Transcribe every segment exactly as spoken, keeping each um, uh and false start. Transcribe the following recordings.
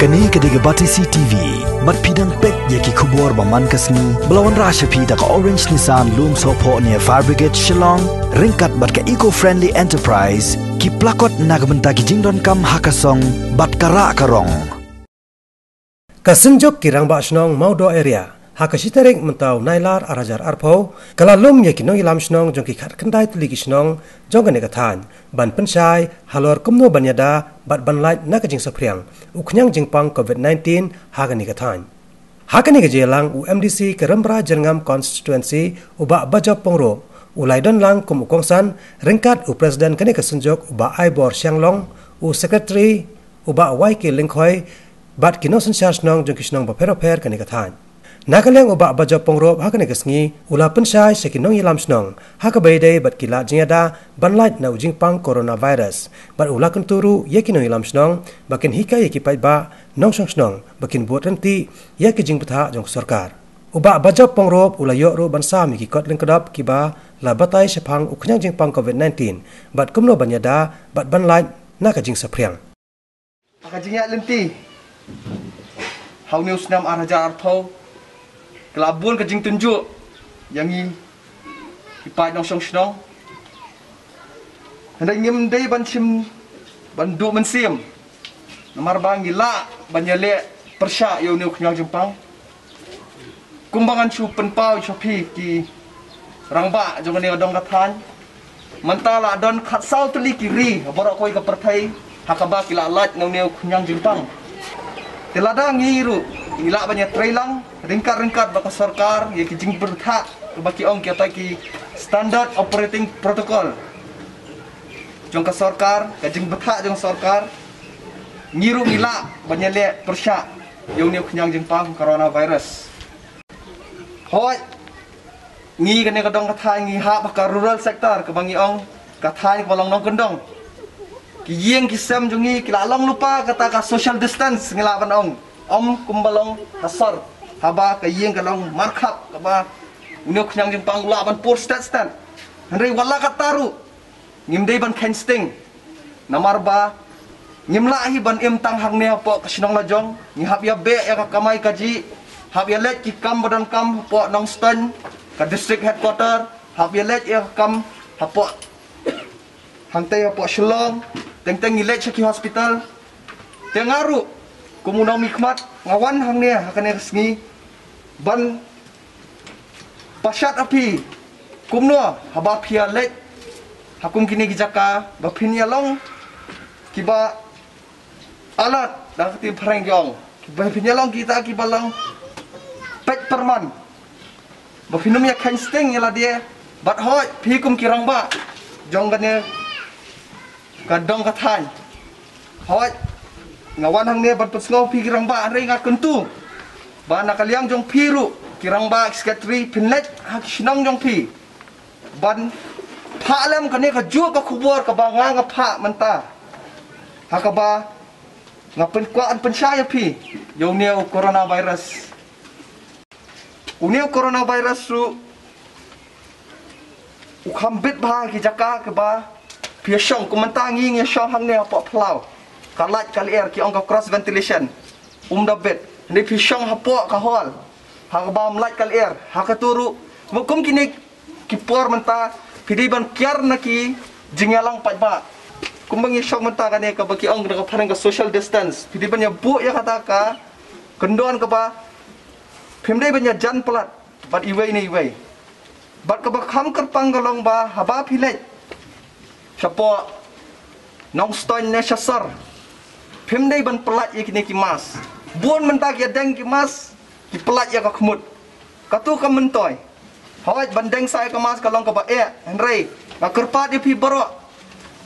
Kane ka dei ka Batesi T V, bad phi dang peit ïa ki khubor ba man ka sngi, ba la wanrah sha phi da ka Orange Nissan Lumsohphoh near Fire Brigade Shillong, ryngkat bad ka Eco Friendly Enterprise, ki plakot na ka bynta ki jingdonkam ha ka song, bad ka rah ka rong. Ka Synjuk ki Rangbah Shnong Mawdoh Area, ha ka shi tarik mynta u Nailar ar hajar arphew, ka la lum ïa ki nongïalam shnong jong ki khatkhyndai tylli ki shnong jong kane ka thaiñ, ban pynshai halor kumno ban ïada bad ban lait na ka jingsaphriang u khñiang jingpang COVID nineteen ha kane ka thaiñ. Ha kane ka jingïalang, u M D C ka Rymbai Jyrngam Constituency, u Bah Bajop Pyngrope, u la ïadon lang kum u kongsan, ryngkat u President kane ka Synjuk, u Bah Aibor Shanglong, u Secretary, u Bah Y K Lyngkhoi, bad ki nongsynshar shnong jong ki shnong bapher bapher kane ka thaiñ. Na ka liang u Bah Bajop Pyngrope ha kane ka sngi, u la pynshai sha ki nongïalam shnong ha kaba ïadei bad ki lad jingïada ban lait na u jingpang coronavirus, bad u la kyntu ruh ïa ki nongïalam shnong ba kin hikai ïa ki paidbah nongshong shnong ba kin bud ryntih ïa ki jingbthah jong ka sorkar. U Bah Bajop Pyngrope u la ïoh ruh ban sam ïa ki kot lyngkdop kiba la batai shaphang u khñiang jingpang COVID nineteen, bad kumno ban ïada bad ban lait na ka jingsaphriang. Ha ka jingïaid lynti ha une u snem ar hajar arphew, ka la bun ka jingtynjuh ïa ngi ki paid nongshong shnong. Hynrei ngim dei ban shim, ban duh mynsiem, namar ba ngi lah ban ïaleh pyrshah ïa une u khñiang jingpang. Kumba ngan shu pynpaw sha phi ki rangbah jong kane ka dong ka thaiñ, mynta la don khatsaw tylli ki ri ha baroh kawei ka pyrthei ha kaba ki la lait na une u khñiang jingpang. Te lada ngi ruh ngi lah ban ïatreilang ryngkat ryngkat bad ka sorkar ïa ki jingbthah ba ki ong kita ki standard operating protocol jong ka sorkar, ka jingbthah jong ka sorkar, ngi ruh ngi lah ban ïaleh pyrshah ïa une u khñiang jingpang coronavirus. Hooid, ngi kane ka dong ka thaiñ ngi hap ha ka rural sector kaba ngi ong ka thaiñ kaba long nongkyndong. Ki ïing ki sem jong ngi ki la long lypa kata ka social distance ngi lah ban ong. Ym kumba long ha sor, haba ka ïing ka long markhap kaba une u khñiang jingpang u lah ban pur stet stet. Hynrei wat la katta ruh ngim dei ban kheiñ sting. Namar ba ngim lah hi ban im tang hangne hapoh ka shnong lajong, ngi hap ïa beh ïa ka kamai kajih, hap ïa leit ki kam ba donkam hapoh Nongstoiñ, ka district headquarter, hap ïa leit ïa ka kam hapoh hangtei hapoh Shillong, teng teng ngi leit sha ki hospital. Te nga ruh kum u nongmihkhmat nga wan hangne ha kane ka sngi ban pashat ha phi kumno haba phi ïa leit ha kum kine ki jaka ba phin ïa long kiba alert, da ka ktien phareng ki ong, ba phin ïa long kita kiba long peit pyrman, ba phin ym ïa kheiñ sting ïa lade. Bad hooid phi kum ki rangbah jong kane ka dong ka thaiñ, hooid nga wan hangne ban pynsngew phi ki rangbah, hynrei nga kyntu ba na ka liang jong phi ruh ki rangbah, ki secretary, phin leit ha ki shnong jong phi ban phah lem kane kajuh ka khubor kaba nga nga phah mynta, ha kaba nga pynkwah ban pynshai ïa phi ïa une u coronavirus. Une u coronavirus ruh u kham bit bha ha ki jaka kiba phi ïa shong, kum mynta ngi ngi ïa shong hangne hapoh phyllaw, ka lait ka lyer, ki ong ka cross ventilation, um da bit. Hynrei phi shong hapoh ka hall ha kaba ym lait ka lyer, ha katu ruh, kum kine ki por mynta phi dei ban kiar na ki jingïalang paidbah. Kumba ngi shong mynta kane kaba ki ong da ka phareng ka social distance, phi dei ban ïa buh ïa kata ka kyndon kaba phim dei ban ïa jan palat bad iwei na iwei. Bad kaba kham kyrpang ka long ba haba phi leit shapoh Nongstoiñ ne sha sor, phim dei ban pyllait ïa kine ki mask. Bun mynta ki ïa deng ki mask, ki pyllait ïa ka khmut. Katu kam myntoi. Hooid, ban deng sa ïa ka mask ka long kaba eh, hynrei nga kyrpad ïa phi baroh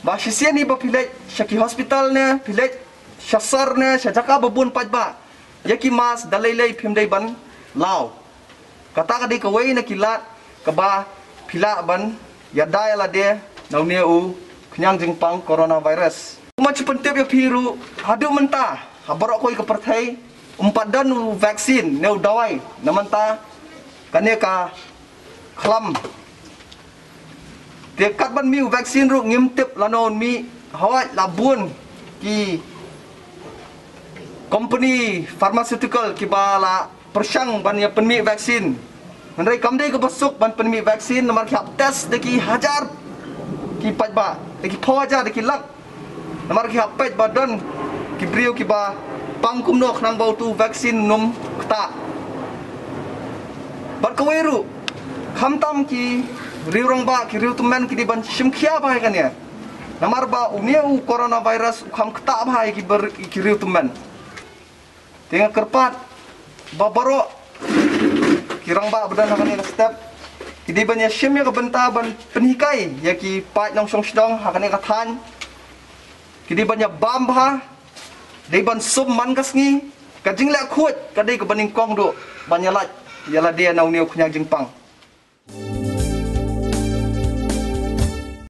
ba shisien hi ba phi leit sha ki hospital ne phi leit sha sor ne sha jaka ba bun paidbah, ïa ki mask da lei lei phim dei ban law. Kata ka dei kawei na ki lad kaba phi lah ban ïada ïa lade na une u khñiang jingpang coronavirus. Kumba shu pyntip ïa phi ruh, haduh mynta ha baroh kawei ka pyrthei ym pat don u vaccine ne u dawai na mynta kane ka khlam. Te katba mih u vaccine ruh ngim tip lano un mih. Hooid, la bun ki company pharmaceutical kiba la pyrshang ban ïa pynmih vaccine. Hynrei kam dei kaba suk ban pynmih vaccine namar ki hap test da ki hajar ki paidbah, da ki phew hajar, da ki lak. Namar ki hap peit ba don ki briew kiba pang kumno khnang ba utu vaccine um ktah. Bad kawei ruh, khamtam ki riew rangbah, ki riew tymmen ki dei ban shim khia bha ïa kane. Namar ba une u coronavirus u kham ktah bha ïa ki bar-, ïa ki riew tymmen. Te nga kyrpad ba baroh ki rangbah ba don ha kane ka step ki dei ban ïa shim ïa ka bynta ban pynhikai ïa ki paid nongshong shnong ha kane ka thaiñ. Ki dei ban ïa bam bha, dei ban sum man ka sngi. Ka jingleh khuid ka dei kaba nyngkong duh ban ïa lait ïa lade na une u khñiang jingpang.